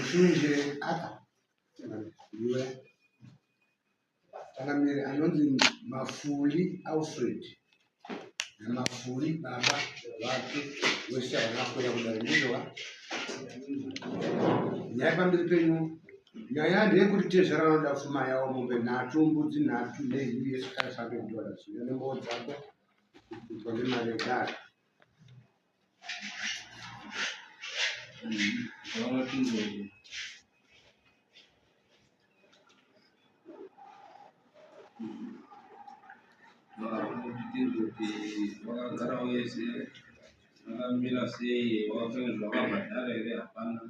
Mushunje Arthur iwe changamire anonzi Mafuli Alfred naMafuli baba vake wese havana kuuya kudare ndizvo nyaya pamberi penyu nyaya ndeyekuti tezvara vanoda pfuma yavo mombe nhatu mbudzi nhatu neus 500 dollars nemboo dzako kuitwa nemari yedare Vakagara wese vakamira sei wakafanira zvavabhadhara here hapana.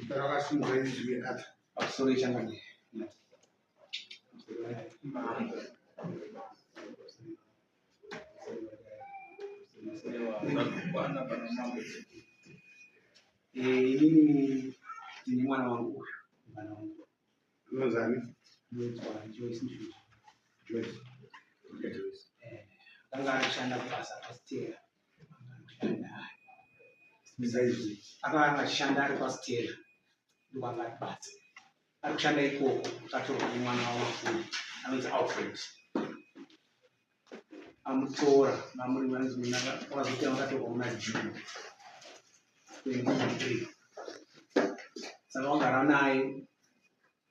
Rakasimudza izwi apa pamusoro yechangamire. Inini ndine mwana wangu uyu, mwana wangu Unozani? Unoitwa Joyce Mshuti. Joyce. Okay, Joyce. Eh, akanga ari kushanda kubasa kwaStella. Akanga ari kushanda. Simudza izwi. Akanga achishanda ari kwaStella. Ndokwanga ari kubasa. Ari kushanda ikoko akatorwa nemwana waMafuni anonzi Alfred. Amutora mamuri vanonzi muna vakazoita vakatorwa muna June 2023. Saka wagara naye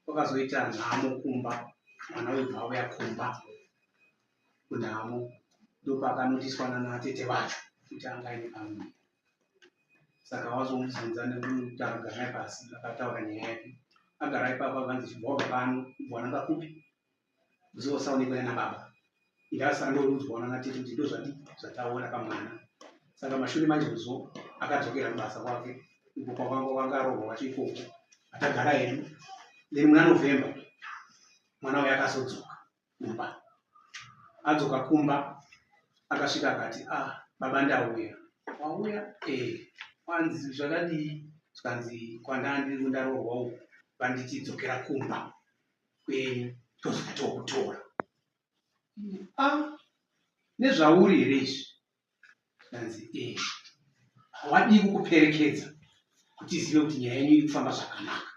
kwakazoita nhamo kumba mwana webva auya kumba kunhamo ndopakanotiswa nana tete vacho kuti anga aine pamuviri. Saka wazomubvunza nekuti akagara naye pasi akataura nyaya yake. Agara ipapo akanzi chibva wabva pano ubva wananga kupi uzosaonekwa nana baba. Ndasara ndoudzwa nana tete kuti ndozvadi zvataona pamwana. Saka mashure manje uzo akadzokera kubasa kwake uko kwakanga kwanga arohwa wacho ikoko atagara hedu. Then muna November mwana uyo akazodzoka kumba. Adzoka kumba akasvika akati ah baba ndauya. Wauya? Eh. Kwanzi zvakadii? Zvikanzi kwandandiri ndaroorwa uku vanditi dzokera kumba kwenyu tozouya tokutora. Ah nezvauri here izvi? Zvikanzi eh. Wadii kukuperekedza kuti tizive kuti nyaya yenyu iri kufamba zvakanaka.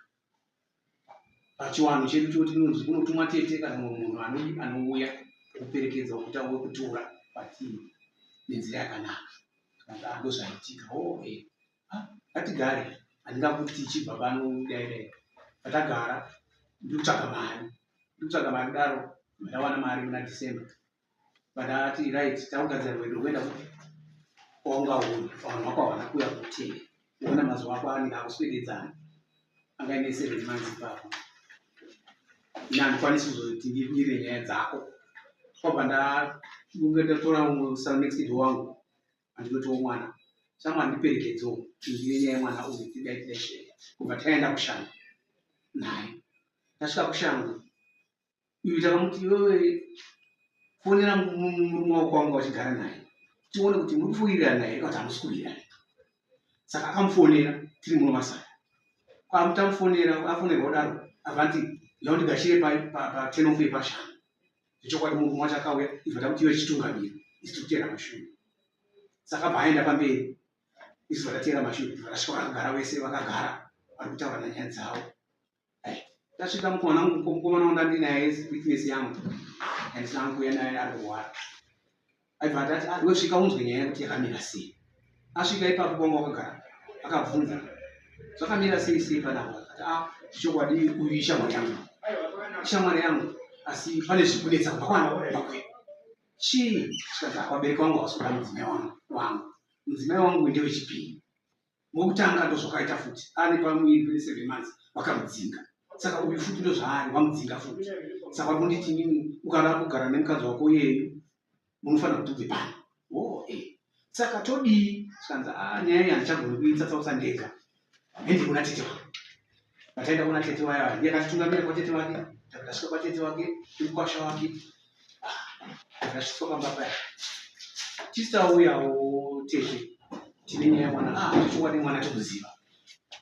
Pachiwanhu chedu choti inonzi kunotumwa tete kana mumwe munhu anodi anouya kuperekedza kuti auye kutura kwatiri nenzira yakanaka. Zvikanzi ah ndozvaitika. Oh eh. Ah ngatigare handingakuti tichibva pano dai dai. Patagara ndiri kutsvaga mari. Ndiri kutsvaga mari kudaro ndawana mari muna December. But ati right takugadzira rwendo rwekuenda kupi kwaunga uri vanhu vako havana kuuya kutee uona mazuva ako anenge akuswededzana anga aine 7 months ipapo ini handikwanisi kuzoti ndibire nyaya dzako kwabva ndakunge ndatora umwe usara next door wangu andinotiwo mwana shamwa andiperekedzewo ndire nyaya yemwana uyu tidai tidai kubva taenda kushango naye tasvika kushango Iwe takamuti iwewe fonera murume wako wanga uchigara naye tione kuti muri kuwirirana here kana kuti hamusi kuwirirana. Saka akamufonera tiri muno Masaya. Kwamutamufonera afonerwa kudaro avanti yaundigashire pa ten off yepashanu. Zvechokwadi murume wacho akauya ibva tamuti iwe chitungamira isu tiri kuteera mashure. Saka abva aenda pamberi isu vakateera mashure vakasvika vakagara vese vakagara vari kutaura nanyaya dzavo. Tasvika mukomana mukomana wanga ndinaye witness yangu yandisina kuuya naye ari kurwara. Aibva atati ah, iwe svika unzwe nyaya yekuti yakamira sei. Asvika ipapo kwanga wakagara akabvunza zvakamira sei sei panapa akati ah chokwadi uyu ishamwari yangu ishamwari yangu asi pane zvikunetsa kubva kwana kubva chii zvikanzi ah, vabereki vangu havasi kuda mudzimai wangu wangu mudzimai wangu ndewechipiri Wekutanga ndozvakaita futi ane pamuviri pene 7 months vakamudzinga saka uyu futi ndozvaari vamudzinga futi saka vari kunditi inini ukada kugara nemukadzi wako iyeyu unofanira kuti ubve pano oh, eh. Saka todii zvikanzi ah, nyaya iyi handichagoni kuitsatsausa ndega hende kuna tete wake vataenda kuna tete waya ndiye akatitungamira kwatete wake takasvika kwatete wake nemukwasha wake Takasvitswa pamba paya. Tisauyawo tete tine nyaya mwana ah chokwadi mwana tikuziva.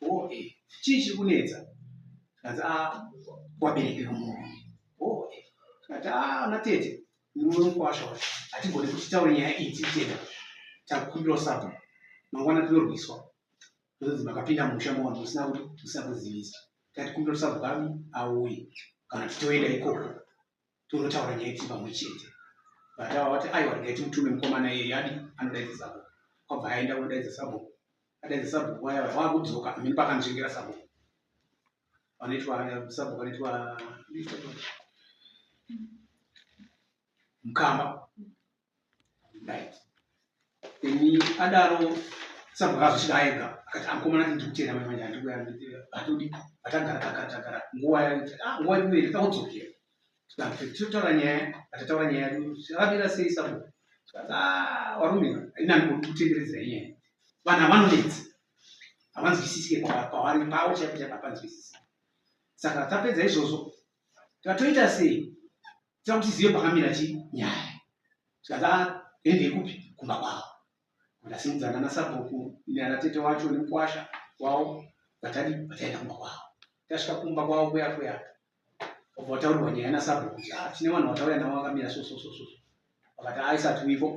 Oh eh chii chiri kunetsa? Tikati ah wabereki vemurume. Oh eh tikati ah ana tete murume mukwasha wacho hatigoni kuti titaure nyaya iyi tiri tega. Takukumbirawo sabhuku mangwana tinorwiswa. Tozonzi makapinda musha muvanhu musina kuti musina kuzivisa. Tati kumbira sabhuku adi auye kana titoenda ikoko tonotaura nyaya tiri pamwe chete. But ava vati aiwa regai timutume mukomana iyeye adi anodaidza sabhuku. Kwabva aenda kunodaidza sabhuku. Adaidza sabhuku vaya vaya vakudzoka amene pakanzvengera sabhuku. Vanoitwa sabhuku vanoitwa Mukamba. Right. Then adaro sabhuku akazosvika aega akati amukomana ah, ndiri kutenda mai manje handikuya hatodi atagara tagara tagara nguva ah, nguva iri kuenda takudzokera tinotaura nyaya atataura nyaya zvakamira sei sabhuku tikati ah, varume ini andikodi kutenderedzera nyaya vanhu havanonetsa havanzwisisike pavari pavo chaipo chaipo hapanzwisisi saka tapedza izvozvo tatoita sei tira kuti tizive pakamira chi nyaya tikati ah, ende kupi kumba kwavo ndasimudzana nasabhuku nana tete wacho nemukwasha wavo vatadi vataenda kumba kwavo tasvika kumba kwavo kuya kuya wabva wataurirwa nyaya nasabhuku kuti ah, tine vanhu vatauya navo vakamira so so so so vakati aisati ah, wiko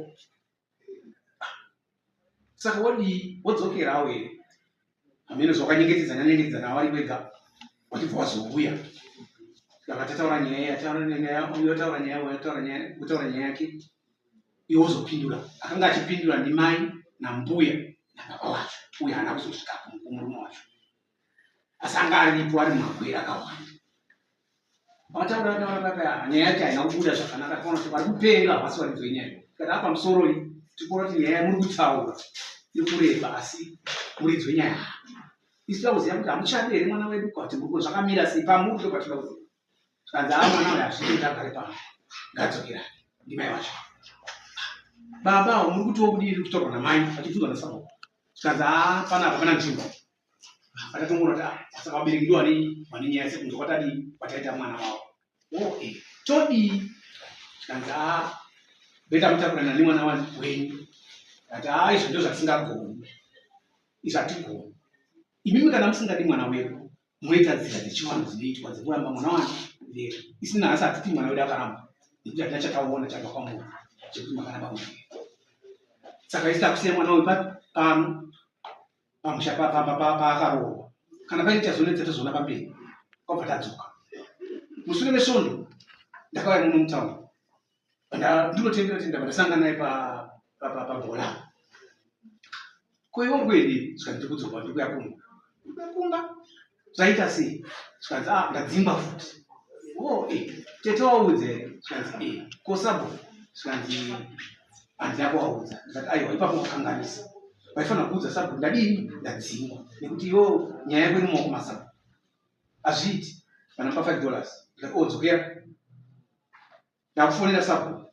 saka wodii wodzokerawo here hameno zvawakanyengetedzana nyengetedzana wari wega wachibva wazouya saka tataura nyaya yataura nyaya uyo ataura nyaya uyo ataura nyaya utaura nyaya yake iwe wozopindura akanga achipindura ndimai nambuya nababa wacho uyo haana kuzosvika kumurume wacho asi anga aripo ari mumagwere akawanda Vataura taura papa nyaya yacho haina kubuda zvakanaka tikaona kuti vari kupenga havasi varidzi venyaya. Tikati apa musoroi tikuona kuti nyaya yamuri kutaura iri kureba asi muridzi wenyaya isu toda kuziva kuti hamuchadi here mwana wedu kana kuti muri zvakamira sei pamuri ndo patinoda kuziva. Zvikanzi haa mwana uyu hazvidi kuti agare pano ngadzokera ndimai vacho. Baba avo muri kutiwo kudii iri kutaurwa namai vachibvunzwa nasabhuku. Zvikanzi haa panapa hapana nzvimbo. Vakatongoona kuti ah, saka vabereki ndo vane nyaya sekunzwa kwatadii kwataita mwana wavo. Oh, eh, todii? Zvikanzi ah, beta mutakurana nemwana wenyu. Ati ah, izvo ndo zvatisingagoni. Izvo hatigoni. Imimi kana musingadi mwana wedu, munoita nzira dzechivanhu dzinoitwa dzekuramba mwana wani wedu. Isu nhasi hatiti mwana wedu akaramba nekuti hatina chataona chabva kwamuri chekuti makaramba mwana wedu. Saka isu takusiya mwana uyu pano pamusha paakaroorwa kana paine chazonetsa tozoona pamberi kwabva tadzoka mushure mesvondo ndakauya muno mutown ndinotendera tenda ndasangana naye pabhola ko iwe uri kuendei zvikanzi ndiri kudzoka ndiri kuya kumba ndikuya kumba zvaita sei zvikanzi ah ndadzingwa futi o oh, eh, tete waudza here zvikanzi e eh, ko sabo zvikanzi handina kuwaudza ndikati aiwa ipapo wakanganisa vaifanira kuudza sabo ndadini ndadzingwa nekuti iwo nyaya yako iri mumaoko masabo hazviiti vanopa $5 ndikati o oh, dzokera Ndakufonera sabhuku.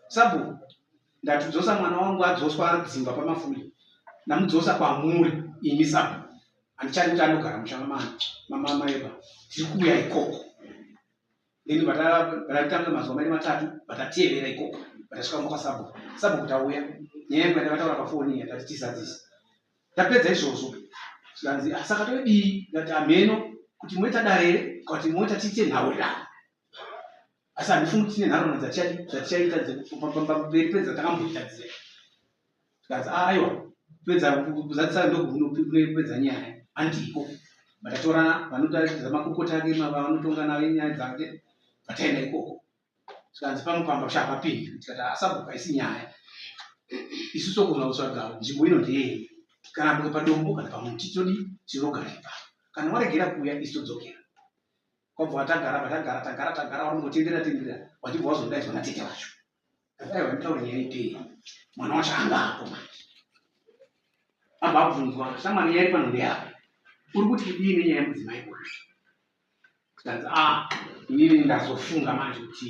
Sabhuku, ndatidzosa mwana wangu adzoswa adzingwa pamafuri. Ndamudzosa kwamuri imi sabhuku. Handichadi kuti anogara musha mamani mama eva. Tiri kuuya ikoko. Then vatanga mazuva mairi matatu vatatevera ikoko. Vatasvika kumba kwasabhuku. Sabhuku tauya. Nyaya yangu yandakataura pafoni yatati tizadzise. Tapedza izvozvo zvikanzi ah, saka todii? Ndati hameno kuti moita dare here kana kuti moita tiite nhaurirano. Asi handifungi kuti tine nharaunda dzatichaita pamberi pedzatakamboita dziya. Zvikanzi ah, aiwa kupedza kuzadzisa ndokupedza nyaya handiko. Vatatora vanotaridza makurukota ake vanotonga nayo nyaya dzake vataenda ikoko. Zvikanzi pano pamba sha hapapindi. Tikati asabhuku haisi nyaya. Isu togona kutsvaga nzvimbo ino ndeyenyu. Kana mbuka padombo kana pamuti todii tinogara ipapo. Kana waregera kuuya isu todzokera. Kwabva watagara patagara tagara tagara waringotendera tendera wachibva wazodaidzwa natete vacho. Aiwa nditaure nyaya ipei. Mwana wacho anga apo manje. Abva abvunzwa shamwari nyaya iri pano ndeyako. Uri kuti kudii nenyaya yemudzimai uyu? Zvikanzi ah inini ndazofunga manje kuti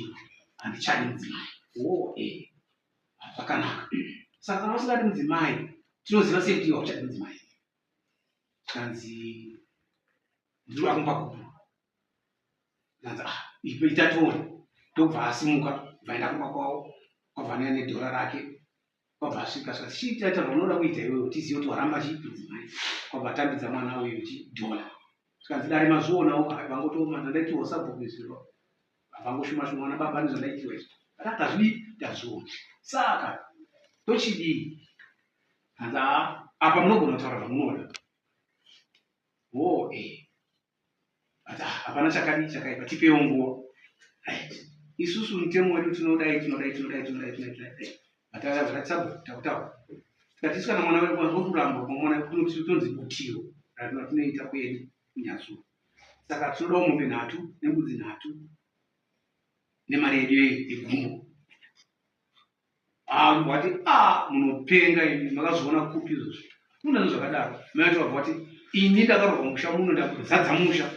handichadi mudzimai. Oh eh zvakanaka. Saka kana usingadi mudzimai tinoziva sei kuti iwe hauchadi mudzimai? Zvikanzi ndiri kumba kupi? Zvikanzi ah ita tione. Ndobva asimuka bvaenda kumba kwavo kwabva nedhora rake kwabva asvika svika chiita ita zvaunoda kuita iwewe tizive kuti waramba chii mudzimai kwabva atambidza mwana uyu chi dhola zvikanzi dare mazvionawo vangotooma zvandaitirwa sabhuku izviro vangoshuma shuma vana baba nezvandaitirwa izvi ata tazvidii tazviona saka tochidii hanzi haa apa munogona kutaura zvamunoda. Oh, eh. But ah, hapana chakadii chakaipa, tipewo nguva. Right. Isusu mutemo wedu tinodai, tinodai, tinodai, tinodai, tinodai, tinodai. But akazvati takutaura. Tikati isu kana mwana wedu wanzwa kuramba kwamwana kunonzi butiro ratinoita kwedu kunyazura. Saka tinodawo mombe nhatu nembudzi nhatu nemari yedu yegumbo. Ah, vati ah, munopenga imi makazviona kupi izvozvo? Kuna zvakadaro. Mai vacho vabva vati ini ndakarohwa musha muno ndakuzadza musha.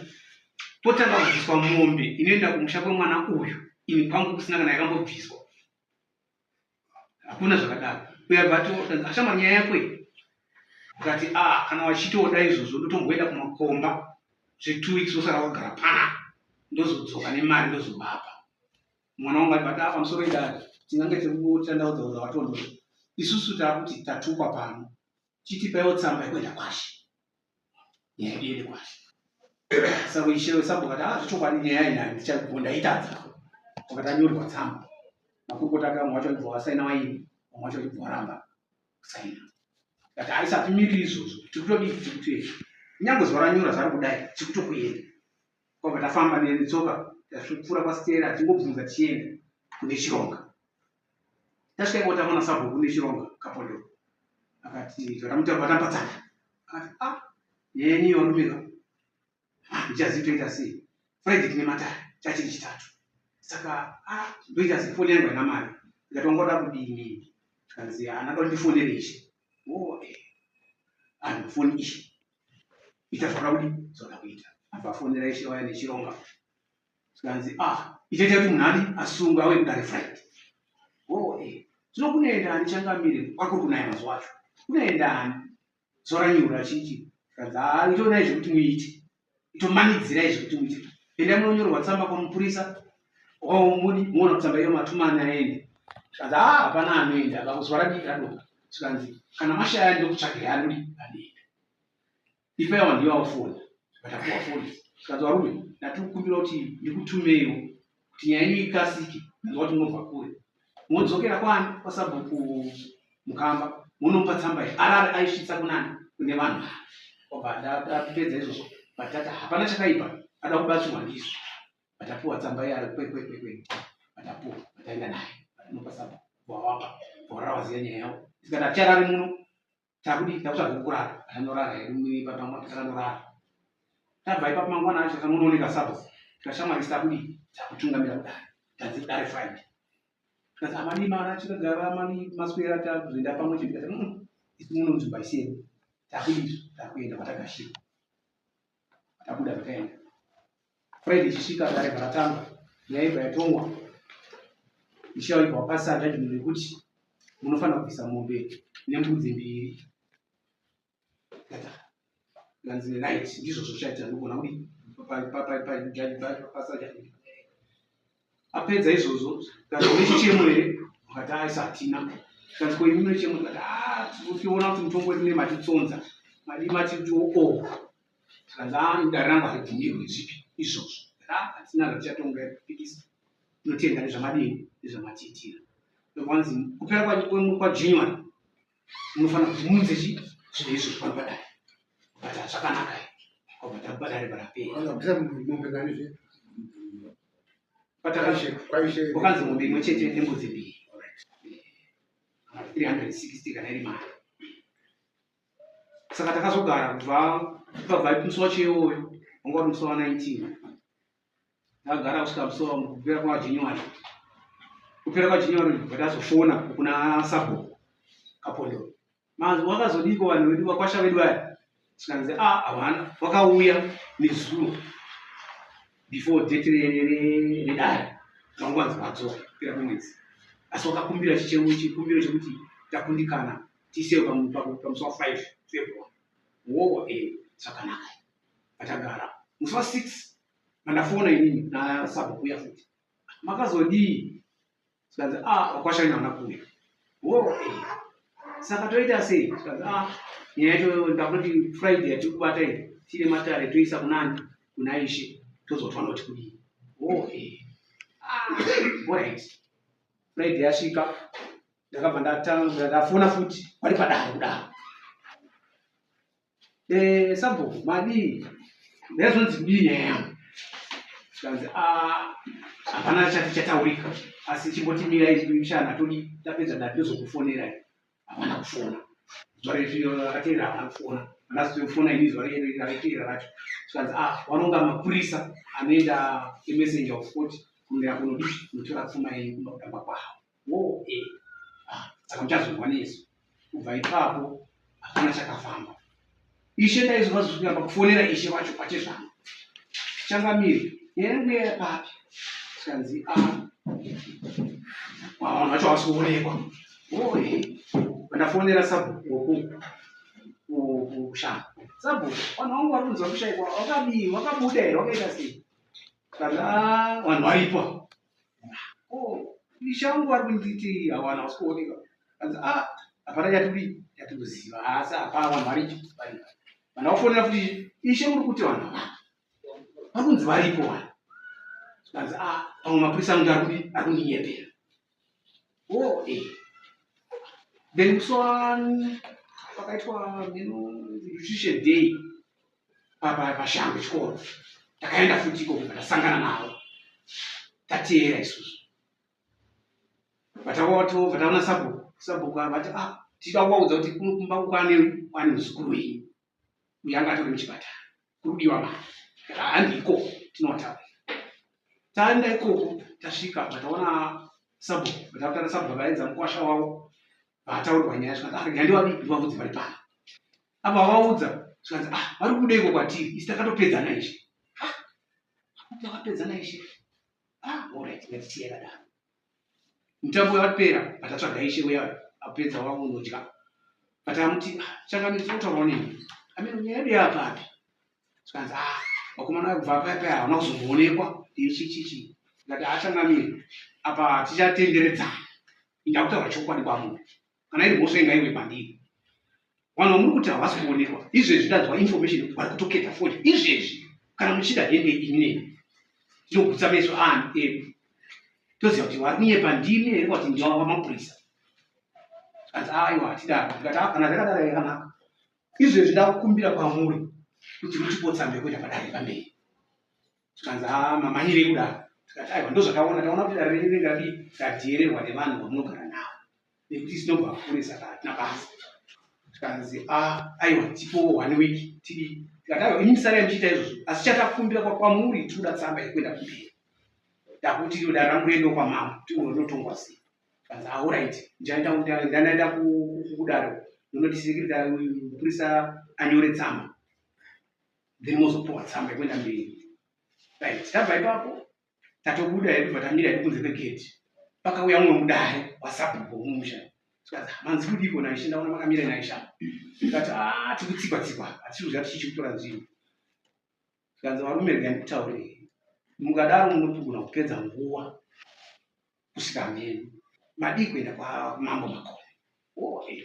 Potanga kubviswa mombe inoenda kumusha kwemwana uyu ini kwangu kusina kana yakambobviswa. Hakuna zvakadaro. Uyo abva ati ashama nyaya yako iyi. Akati ah, kana wachitoda izvozvo ndotomboenda kumakomba zve 2 weeks wosara wagara pana ndozodzoka nemari ndozovapa. Mwana wangu aibva ati pamusoro idare tingange tiri kutandaudza udza watondo isusu takuti tatukwa pano chitipaiwo tsamba yekuenda kwashe nyaya yedu iende kwashe. Saka ishe wesabhuku akati ah zvechokwadi nyaya iyi ndichagona ndaitadza. Wakati anyorerwa tsamba makurukota ake vamwe vacho vachibva vasaina waini vamwe vacho vachibva varamba kusaina. Kati haisatimiriri izvozvo tiri kutodii tiri kutoenda kunyange zuva ranyora zvari kudai tiri kutokuenda. Kwabva tafamba netsoka tasvipfuura kwasitera tichingobvunza tichienda kune chironga. Tasvika ikoko taona sabhuku nechironga Kapondoro akati takamutaura tamupa tsamba akati ah nyaya yenyu yorumika ah ndichazivi toita sei Friday tine matare chachiri chitatu saka ah ndoita sei foni yangu haina mari ndikati wanga wada kudini zvikanzi ah ndada kuti ndifonere ishe oh eh ah ndofoni ishe ita zvakuda kudi zvakuda kuita abva afonera ishe waya nechironga zvikanzi ah ichaita kuti munhu adi asungwe auye kudare Friday oh eh zvino kunoenda ani changamire kwakuri kunaya mazuva acho kunoenda ani zuva ranyura chichi zvikanzi ah itoonai zvekuti muite itomanidzirai zvekuti muite endai munonyorwa tsamba kwamupurisa mudi muona kuti tsamba iyo matumani aende zvikanzi ah hapana anoenda apa zuva radii radoka zvikanzi kana mashaya ndokutsvagirai anodi anoenda ipai wandiyo wafona vatapuwa foni zvikanzi varume ndatikukumbira kuti ndikutumeiwo kuti nyaya yenyu ikasike ndanzwa kuti munobva kure modzokera kwani kwasabhuku mukamba munomupa tsamba iyi arare aisvitsa kunani kune vanhu ava obva apedza izvozvo batata hapana chakaipa ada kubatsirwa ndizvo batapuwa tsamba iya kwekwekwekwe batapuwa bataenda naye batanopa sabhuku wawapa vorara waziva nyaya yavo isikati haticharari muno takudii takutsvaga kukurara tanorara hedu pamwe takanorara tabva ipapo mangwana acho tamunooneka sabhuku tikashamwari takudii takutungamira kudare tanzi kudare Friday tikati amadii mara chikagara mani maswera takuzoenda pamwe chete tikati mm, isu muno nzvimbo haisi yedu takudii takuenda kwatagashira tabuda takaenda Friday ichisvika dare paratangwa nyaya ibva yatongwa ishe ibva wapasa judgment yekuti munofanira kubvisa mombe nembudzi mbiri kanzi right ndizvo zvochaita ndogona kudii pasa judgment apedza izvozvo kanzi une chichemo here akati aisa hatina kanzi ko imi mune chichemo tikati ah tiona kuti mutongo wedu nematitsonza madii mati kuti o zvikanzi ah dare rangu haribvumirwe zvipi izvozvo ah hatina zvatichatonga kupikisa tinotenda nezvamadini nezvamatiitira ndokuvanzi kupera kwajanuary munofanira kuti munze chi zvinhu izvozvo pano padare but zvakanaka kwabva tabadare parapera kwakanzi mombe imwe chete nembudzi mbiri kana 360 kana iri mari saka takazogara kubva kubva musi wacho iwoyo wanga uri musi wa 19 takagara kusvika musi wa kupera kwajanuary kupera kwajanuary bva tazofona kuna sabhuku kapondoro manzi wakazodiko vanhu vedu vakwasha vedu vaya zvikanzi a ah, havana vakauya nezuro before date redare vanguvanzi vadzoka kupera kwemwedzi asi wakakumbira chichemo chikumbiro chekuti takundikana tiisewo pamusi wa 5 February wowo e zvakanaka patagara musi wa 6 mandafona inini nasabhuku uya futi makazodii zvikanzi a ah, wakwasha hauna kuuya wowo e saka toita sei zvikanzi a ah, nyaya yacho ndakutoti Friday yatiri kubata iyi tine matare toisa kunani kuna ishe tozotwana kuti kudii wowo e ah, alright Friday yasvika ndakabva ndatanga ndafona futi vari padare kudaro eh sabhuku madii Ndakazonzi kudii nyaya yangu? Zvikanzi ah, hapana chati chataurika asi chimbotimirai mshana todi tapedza dati tozokufonerai. Havana kufona. Zuva rakateera havana kufona. Vandazofona ini zuva rakateera racho. Zvikanzi ah, waronga mapurisa anoenda emessenger of court kunoenda kunodi kunotora pfuma yenyu kumba kutamba kwavo. Wo eh. Ah, saka muchazonzwa nesu. Kubva ipapo hapana chakafamba. Ishe ndaizova zvisvika pakufonera ishe wacho pachezvangu. Changamire, nyaya yangu yaya papi? Zvikanzi ah, vanhu vacho havasi kuonekwa. Oe, vandafonera sabhuku woku kushamba. Sabhuku, vanhu vangu vari kunzi vari kushaikwa, wakadii? Wakabuda here? Wakaita sei? Zvikanzi ah, vanhu varipo. Oh, ishe vangu vari kunditi hawana hausi kuoneka. Anzi ah, hapana chatiri chatikuziva asi hapana vanhu varipo varipo. Vanhu vafonera futi ishe muri kuti vanhu ava vari kunzi varipo vanhu. Zvikanzi ah, pamwe mapurisa angu ari kudi ari kundinyepera. Oh, eh. Then musi wa pakaitwa mheno nutrition day pashango chikoro takaenda futi ikoko tasangana navo tateera isusu vataona sabhuku sabhuku vati ah tichida kuvaudza kuti kuno kumba kwane kwane muzukuru wenyu uyo anga atori muchipatara kuri kudiwa mari handi ikoko tinotaura taenda ikoko tasvika vataona sabhuku vatautana sabhuku vaedza mukwasha wavo vataurirwa nyaya zvikanzi ah rega ndivadi ndivavudze vari pano apa vaudza zvikanzi ah vari kudeiko kwatiri isi takatopedzana ishe ah takapedzana ishe ah alright ngatisiye yakadaro mutambo wapera patatsvaga ishe uya apedza wakunodya patamuti ah changamire tinotaurawo nemi ameno nyaya yedu yapapi zvikanzi ah vakomana kubva paya paya havana kuzomboonekwa ichichichi ndikati achangamire ah, apa tichatenderedzana ndakutaura chokwadi kwamuri kana iri mhosva ingaiwe kwandiri vanhu vamuri kuti havasi kuonekwa izvezvi ndanzwa information yekuti vari kutoketa fodya izvezvi kana muchida hende ini neni tinogutsa meso ani edu toziva kuti vari kunyepa ndimi here kwati ndiwa vamapurisa zvikanzi aiwa hatidaro ndikati ah, kana zvakadaro yakanaka izvezvi ndakukumbira kwamuri kuti mutipotsambe kuenda padare pamberi zvikanzi haa ah, mamhanyirei kudaro tikati aiwa ndozvataona taona kuti dare renyu rinenge radii radheererwa nevanhu vamunogara navo nekuti tinobva kure saka hatina basa zvikanzi a ah, aiwa tipo one week tidii tikati aiwa imi misarai muchiita izvozvo asi chatakumbira kwamuri tikuda tsamba yekuenda kumberi ndakuti iro dare rangu riendewo kwamambo tigonotongwa sei zvikanzi aorit ah, ndandaenda kudare ndonoti sekirita mupurisa anyore tsamba then mozopuwa tsamba yekuenda mberi right tabva ipapo tatobuda hedu bva tamira hedu kunze kwegate pakauya mumwe mudare wasabhuku womumusha zvikanzi manzi kudiko naishe ndaona makamira naisha ndikati a ah, tikutsikwa tsikwa hatisi kuziva kuti chichi kutora nzvimbo zvikanzi varume regai ndikutaurei mukadaro munopugona kupedza nguva kusvika mheno madii kuenda kwamambo makore oh, eh.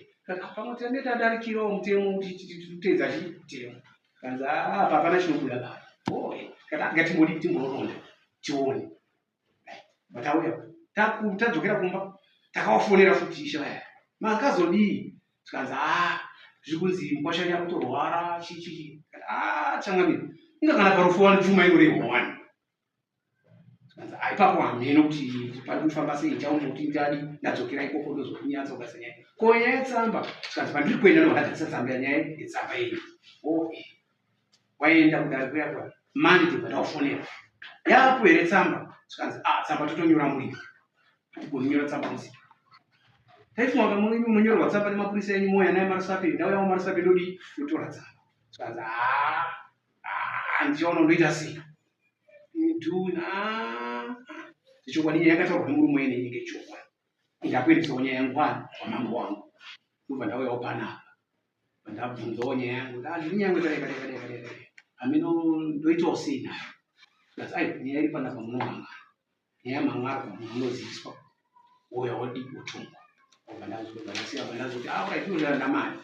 pamwe tange tadarikirawo mutemo kuti titeedza chi mutemo kanzi ah, apa hapana chinobuda baba oh, eh. kati ngatimbodii timbororonda tione vatauya tadzokera kumba takawafonera futi ishe vaya makazodii zvikanzi a ah, zviri kunzi mukwasha nyakutorwara chichichi a changamire inga kana parufu wani pfuma inorehwa wani Zvikanzi ah, ipapo hameno kuti pari kufamba sei chaunge kuti ndadi ndadzokera ikoko ndozokunyatsa ukasa nyaya ko nyaya yetsamba zvikanzi pandiri kuenda ndovakadzadzisa tsamba yanyaya yetsamba iyi o oh, eh. waenda kudare kuya kwa mani ndibva ndakufonera yapo here tsamba zvikanzi ah tsamba totonyora muripo hatigoni kunyora tsamba musipo taifunga munonyorerwa tsamba nemapurisa enyu moya naye marusape ndauyawo marusape ndodii ndotora tsamba zvikanzi ah, ah ndichaona ndoita sei Nduna chokwadi nyaya yakataurwa nemurume wene inenge chokwadi ndakuendesawo nyaya yangu kwani kwamambo wangu ndobva ndauyawo panapa ndabvunzawo nyaya yangu ndazviri nyaya yangu yakadai kadai kadai kadai kadai hameno ndoitawo sei nayo ndikati aiwa nyaya iri panapa munomangara nyaya yamangara munhu unoziviswa wouya wodi wotongwa obva ndazobva ndasiya bva ndazoti ah alright inoda ndamari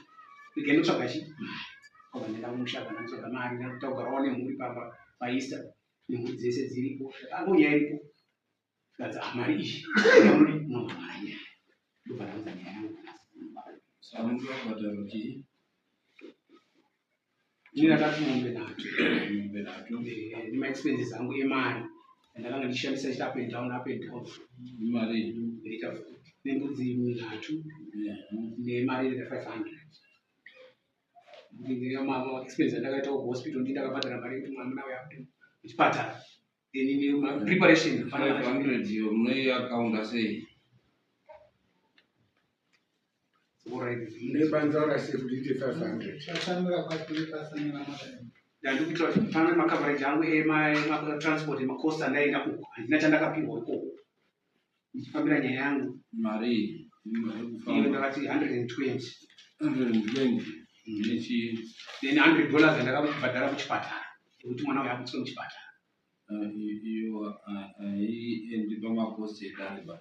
rega ndotsvaga chi mari obva ndaenda kumusha bva ndatsvaga mari ndakutagarawo nemhuri pamba paeaster nemhuri dzese dziripo ango nyaya iripo zvikanzi ah mari iyi yamunodi munomamara nyaya ndobva ndaudza nyaya yangu. Samuka kubhadhara chii? Ini ndakati mombe nhatu. Mombe nhatu. Nemaexpenses angu emari andakanga ndichishandisa chita up and down, up and down. Imari? Ndaita nembudzi nhatu nemari inoita 500. Expenses andakaita kuhospital, ndi ndakabhadhara mari yekuti mwana uya kuchipatara, then preparation. 500 iyo munoiakaunda sei? Nebanza rase kuti iite 500. Pasamira kwapi? Pasamira makadai? Ndandikuitira kuti pane macoverage angu ematransport, emacost andaenda uko. Handina chandakapiwa ikoko ndichifambira nyaya yangu. Mari Iyo kufamba? Ndakati 120. 120 nechi? Then $100 andakabhadhara kuchipatara ekuti mwana uyo abutswe muchipatara. Iyo haiendi pamacost edare ba.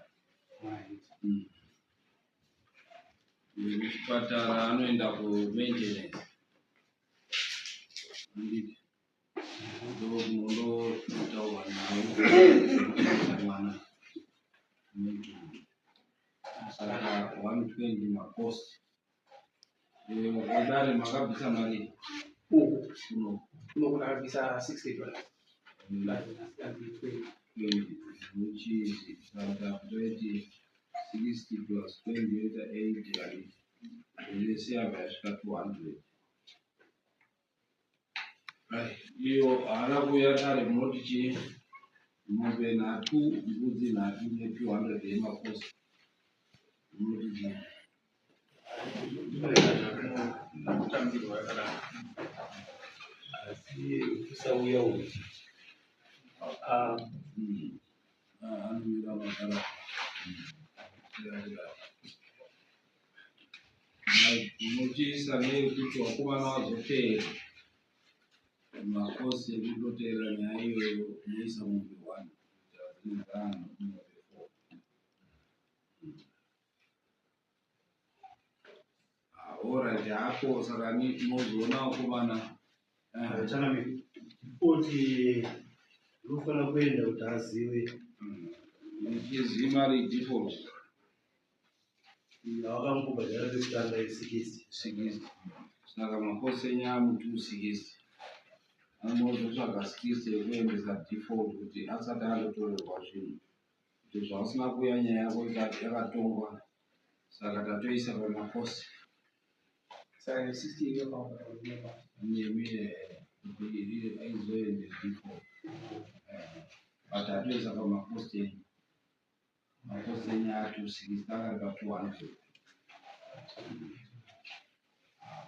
Kuchipatara anoenda kumaintenance, handiti? Ndomunondotaurwa nawo mwana maintenance. Saka 120 macost edare, makabvisa mari? Uku? Kuno. Kuno ndakabvisa $60. 20. 20, which is, saka toiti 60 plus 20 yoita 80, handiti? Yese yabva yasvika 200. Right. Iyo haana kuuya dare, munoti chii? Mombe nhatu, mbudzi nhatu ne200 yemacost, munoti chii? Kutambirwa yakanaka, asi kusauya uku. Ah, anomira magara. Munochiisa neyekuti vakomana vazoteera macost ekutoteera nyaya iyoyo, munoisa mombe one kuitira dzinenge dzaanhu mombe four. Alright hako, saka mozoona vakomana. Changamire, ripoti rinofanira kuenda kuti azive. Ichizivi mari default? Yawakamubhadhara pekutanga i60. 60. Saka macost enyu amu 260, anozotsvaga 60 yekuendesa default kuti asati andotorerwa zvinhu, kuti zvausina kuuya nyaya yako yakatongwa, saka tatoisa pamacost. Saka 60 iyo kaunda. Nemi kuti aizoende default, but atoisa pamacost enyu. Macost enyu a 260, akari pa 200.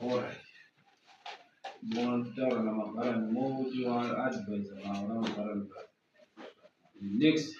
Alright, motaura namabharani, moti advisa navo namabharani. Next.